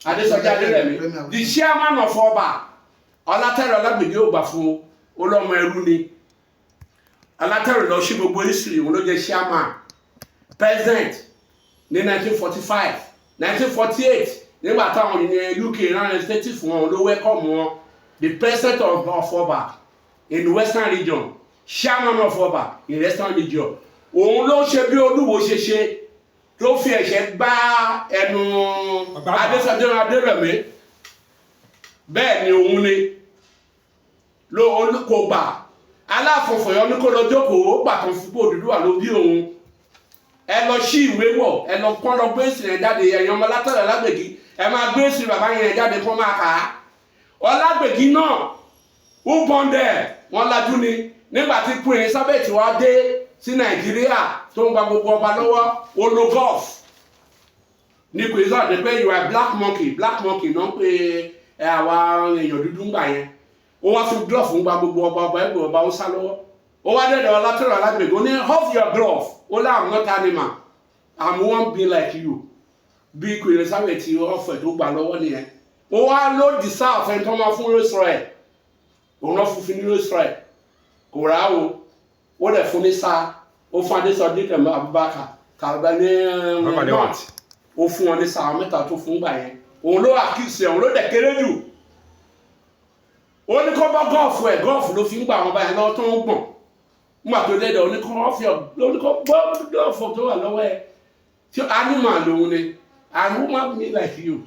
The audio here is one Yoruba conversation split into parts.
Adésọjí Adérẹ̀mí, the chairman of Ọba Ọlátẹ̀rẹ̀ Ọlágbèjì ò gbà fún olọ́mọ ẹrú ni. Ọlátẹ̀rẹ̀ lọ sí gbogbo history, òun ló jẹ́ chairman, president ní 1945, 1948, nígbà táwọn yẹn UK rán representative fún wọn, ló welcome wọn. The president of Ọba in Western Region, chairman of Ọba in Western Region, òun ló ṣe bí Olúwo ṣe ṣe tó fi ẹ̀ṣẹ̀ gbá ẹnu Ọ̀gbá. Adésọjí Adérẹ̀mí. Bẹ́ẹ̀ ni, òun ni ló kò gbà. Aláàfin Ọ̀yọ́ ní kó lọ jókòó, ó gbà kan fún pé Odùduwà ló bí òun. Ẹ lọ sí ìwé wọ̀, ẹ lọ kọ́, lọ gbé èsì yẹn jáde. Ẹ̀yin ọmọ Látọ̀rẹ̀ Ọlágbègì, ẹ máa gbé èsì bàbá yẹn jáde kó máa kà á. Ọlágbègì náà ó bọ́ndẹ̀ wọ́n lajú ni. Nígbà tí Queen Elizabeth wá dé sí Nàìjíríà tó ń gba gbogbo ọba lọ́wọ́, ó lo glove ní Queen Elizabeth pé, "You are black monkey." Black monkey náà ń pè ẹ àwa èèyàn dúdú ń gbà yẹn. Ó wá fi glove ń gba gbogbo ọba, ọba ẹgbẹ́ ọba ó sá lọ́wọ́. Ó wá dẹ́dọ̀ Ọlátẹ̀rẹ̀ Ọlágbègì, ó ní, "Off your glove." Ó lá, "I'm not animal, I'm one being like you." Bí Queen Elizabeth ọ̀fẹ́ tó gbà lọ́wọ́ nìyẹn. Ó wá ló deserve ẹni tó máa fún Rolls Royce. Òun náà fún ní Rolls Royce, kò rà á o. Ó dẹ̀ fún ní sáà, ó fún Adésọjí tẹ̀mọ́ Abubakar kàlùbá ní Bàbá. North, ó fún wọn ní sáà mẹ́ta tó fún gbà yẹn. Òun ló àkíyèsí ẹ̀, òun ló dẹ̀ kéré jù. Ó ní kó bọ́ glove ẹ̀, glove ló fi ń gbà wọn báyìí lọ́wọ́ tó ń gbọ̀n. Nígbà tó dẹ́dẹ̀, ó ní kó ọ́fíà, ó ní kó bọ́ glove tó wà lọ́wọ́ ẹ̀ tí animal lòun ni, and woman be like you.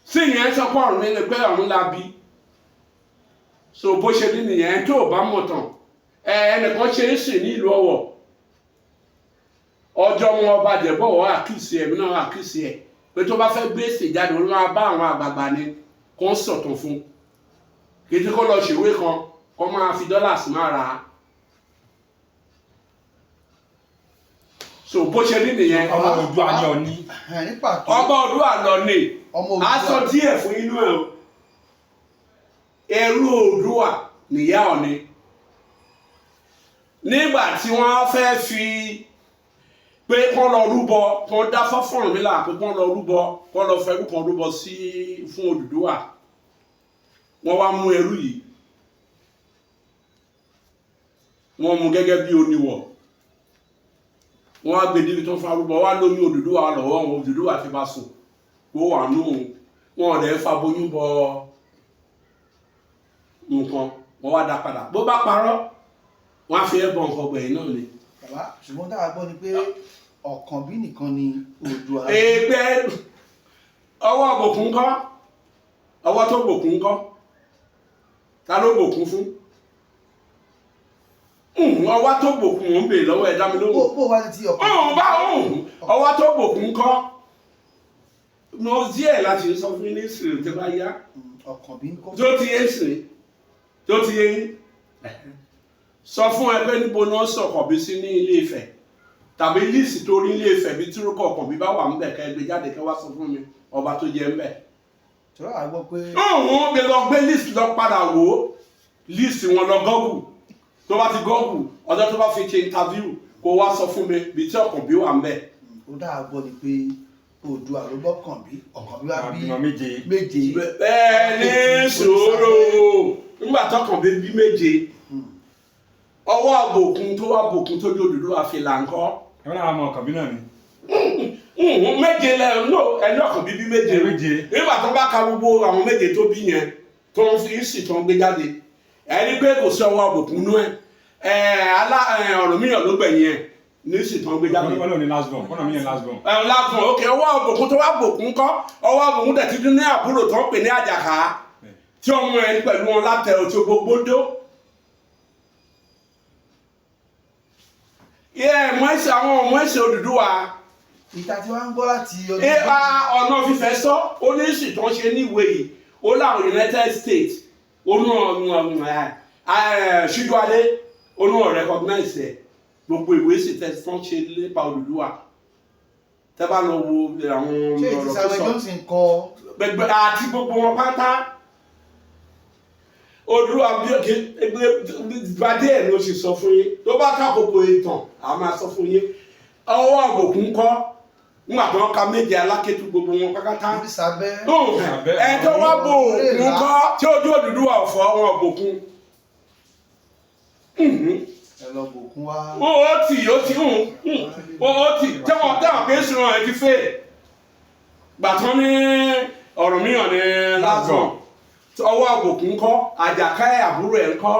Sí ìyẹn sọ pé ọ̀run ní pé ọ̀run la bí. So bó ṣe ní nìyẹn. Tó o bá mọ̀ tán ẹ, ẹnìkan ṣe é sìn ní ìlú Ọ̀wọ̀, ọjọ́ wọn ọba jẹ̀bọ̀wọ̀ àkìsí ẹ̀mí náà àkìsí ẹ̀ pé tó bá fẹ́ gbé èsì jáde, ó máa bá àwọn àgbààgbà ni kó ń sọ̀tàn fún, kì í tí kó lọ ṣèwé kan kó máa fi dọ́là sí máa rà á. So bó ṣe ní nìyẹn. Ọmọ Oòduà ni Ọọ̀ni. Ẹ̀, ní pàtó. Ọba Oòduà lọ ní. Ọmọ A sọ Oòduà. díẹ̀ fún inú ẹ o. Ẹrú Oòduà nìyá Ọọ̀ni. Nígbà tí wọ́n fẹ́ fi pé kán lọ rúbọ, kán dá fọ́fọ́n mi là pé kán lọ rúbọ, kán lọ fẹ́rú kan rúbọ sí fún Odùduwà, wọ́n wá mú ẹrú yìí, wọ́n mú gẹ́gẹ́ bí oníwọ̀, wọ́n wá gbé débi tó ń fa rúbọ, wá lóyún Odùduwà lọ́wọ́ wọn. Odùduwà ti bá sùn kó wà nù wọn ọ̀dẹ̀ fa boyún bọ nǹkan, wọ́n wá dá padà. Bó bá parọ́, wọ́n á fi ẹ́ bọ nǹkan gbẹ̀yìn náà ni. Bàbá, ṣùgbọ́n tá a gbọ́ ni pé Ọ̀kànbí nìkan ni Oòduà. Ẹgbẹ́ ọwọ́ bòkun kọ́, ọwọ́ tó bòkun kọ́, ta ló bòkun fún? Ọwọ́ tó bòkun ń bè lọ́wọ́ ẹ̀, dá mi lóhùn. Bó wá ní ti Ọ̀kànbí. Ọ̀hún bá ọ̀hún, ọwọ́ tó bòkun kọ́ mo díẹ̀ láti sọ fún yín ní ìsìn tó bá yá. Ọ̀kànbí ń kọ́. Tó ti yé sìn, tó ti yé yín, sọ fún ẹ pé níbo ni wọ́n sọ Ọ̀kànbí sí ní Ilé Ifẹ̀, tàbí list tó rí Ilé Ifẹ̀ bí túrúkọ Ọ̀kànbí bá wà ńbẹ̀, kẹ́ ẹ gbé jáde, kẹ́ wá sọ fún mi ọba tó jẹ ńbẹ̀. Tọ́lá a gbọ́ pé. Ọ̀hún gbé lọ, gbé list lọ padà wò ó, list wọn lọ Google. Tó bá ti Google, ọjọ́ tó bá fi ṣe interview, kó wá sọ fún mi bí tí Ọ̀kànbí wà ńbẹ̀. Ó dáa gbọ́ ni pé Oòduà ló bọ́kànbí, Ọ̀kànbí wá bí Bímọ méje. Méje. Bẹ́ẹ̀ ní sòrò, nígbà tọkànbí bí méje, ọwọ́ àbòkun tó wá bòkun tó dé Odùduwà fi là ń kọ́. Ẹ wọ́n náà mọ Ọ̀kànbí náà ni. Méje lẹ no, ẹni Ọ̀kànbí bí méje. Méje. Nígbà tó bá ka gbogbo àwọn méje tó bí yẹn tó ń fi sí tó ń gbé jáde, ẹni pé kò sí ọwọ́ àbòkun nú ẹ ẹ alá ẹ Ọ̀rúnmìyàn ló gbẹ̀yìn ẹ ní sì tó ń gbé jáde. Wọ́n náà ní last born, wọ́n náà ní last born. Ẹ lásán, ok. Ọwọ́ àbòkun tó wá bòkun kọ́, ọwọ́ àbòkun tẹ̀ títún ní àbúrò tó ń pè ní Àjàká tí ọmọ ẹ pẹ̀lú wọn látẹ ọtí gbogbo dó. Yẹ mọ ẹsẹ àwọn ọmọ ẹsẹ Odùduwà. Ìta tí wọ́n ń gbọ́ láti ọdún. Ipa ọ̀nà fífẹ́ sọ oníṣì tó ń ṣe níwèé yìí, ó láwọn United States onú Ṣíjúadé onú recognize ẹ, gbogbo ìwé sì tẹ tó ń ṣe nípa Odùduwà, tẹ bá lọ wo àwọn Ṣé èyí tí ọ̀rọ̀ tó Samuel sọ Johnson kọ. Gbẹgbẹ àti gbogbo wọn pátá Odùduwà bí gbadé ẹ̀ ló sì sọ fún yín. Tó bá kákòókò ìtàn, a máa sọ fún yín. Ọwọ́ àbòkún kọ́. Nígbà tó ń ka méje alákẹ́tù gbogbo wọn pátápátá. Orísàbẹ́. Ẹ tó wá bo òkun kọ́ tí ojú Odùduwà ọ̀fọ́ wọn bòkun. Ẹ lọ bòkun wá. Ó tì ó tì tẹ́wọ̀n pé sùn ẹ̀ ti fẹ́ gbàtán ní Ọ̀rànmíyàn ní lásán ọwọ́ àbòkún kọ́, Àjàká ẹ̀ àbúrò ẹ̀ ń kọ́.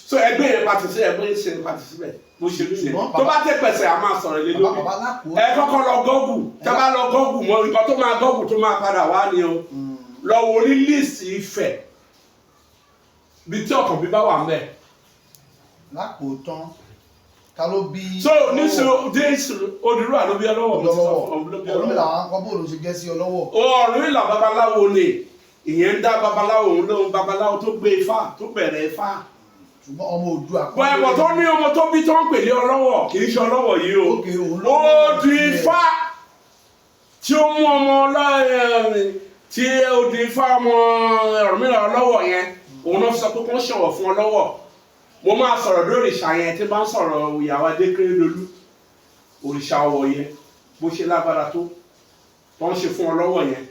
So ẹgbẹ́ yẹn pàtì sí, ẹgbẹ́ yẹn pàtì síbẹ̀, bó ṣe rí yẹn. Ṣùgbọ́n Tó bá tẹ̀ pẹ̀sẹ̀, a máa sọ̀rọ̀ lé bàbá lórí. Bàbá lákòó. Ẹ kọ́kọ́ lọ Google. Tẹ́ bá lọ Google mọ nǹkan tó máa Google tó máa padà wá ni o. Lọ wo ní list Ifẹ̀ bí tí Ọ̀kànbí bá wà mẹ́. Lákòótán, ta ló bí? So níṣẹ́ dé Odùduwà ló bí Ọlọ́wọ̀, mo ti sọ Ọlọ́wọ̀. fún ọ, ló bí Ọ̀rúnmìlà Ọlọ́wọ̀. wa ń kọ́, bóòlù ṣe jẹ́ sí Ọlọ́wọ̀? Ọ̀rúnmìlà babaláwo ni ìyẹn ń dá babaláwo, òun lóhun babaláwo tó gbé Ifá, tó bẹ̀rẹ̀ Ifá. Ṣùgbọ́n ọmọ Oòduà kan. Bọ́ ẹ̀wọ̀n tó ní ọmọ tó bí tó ń pè ní Ọlọ́wọ̀, kì í ṣe Ọlọ́wọ̀ yìí o. Ókè, òun ló Ó di Ifá tí ó mú ọmọ ọlọ́rin tí ó di Ifá ọmọ Ọ̀rúnmìlà Ọlọ́wọ̀ yẹn, òun náà sọ pé kó ń ṣọ̀wọ̀ fún Ọlọ́wọ̀. Mo máa sọ̀rọ̀ lórí òrìṣà yẹn tí bá ń sọ̀rọ̀ ìyàwó Adékérédolú, òrìṣà ọwọ̀ yẹn, bó ṣe lágbára tó tó ń ṣe fún Ọlọ́wọ̀ yẹn.